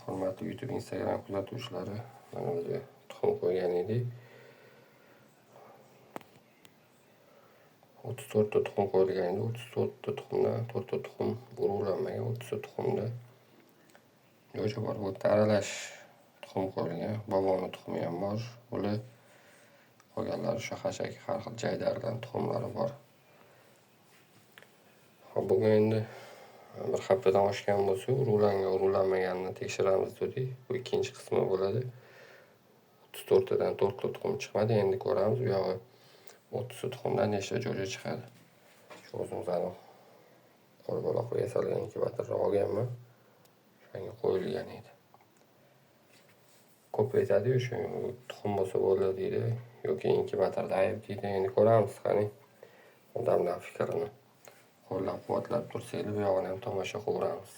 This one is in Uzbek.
Hurmatli YouTube, Instagram kuzatuvchilari, mana biz tuxum qo'ygan edik. 34 ta tuxum qo'yilgan edi. 34 ta tuxumdan 4 ta tuxum urug'lanmagan, 30 ta tuxumda jo'ja bor. Bu yerda aralash tuxum qo'yilgan. Boboni tuxumi ham bor. Bular qolganlari o'sha xashaki har xil jaydardan tuxumlari bor. Hop, bugun endi bir haftadan oshgan bo'lsa, urug'langan, urug'lanmaganini tekshiramiz dedik. Bu ikkinchi qismi bo'ladi. 34 tadan 4 ta tuxum chiqmadi. Endi ko'ramiz u yog'i 30 ta tuxumdan nechta jo'ja chiqadi. Shu o'zimizni qo'lbola qilib yasalgan inkubatorni olganman. O'shanga qo'yilgan edi. Ko'p aytadi-yu, shu tuxum bo'lsa bo'ldi deydi, yoki inkubatorda ayb deydi. Endi ko'ramiz, qani odamlar fikrini qo'llab-quvvatlab tursanglar, bu yog'ini ham tomosha qilaveramiz.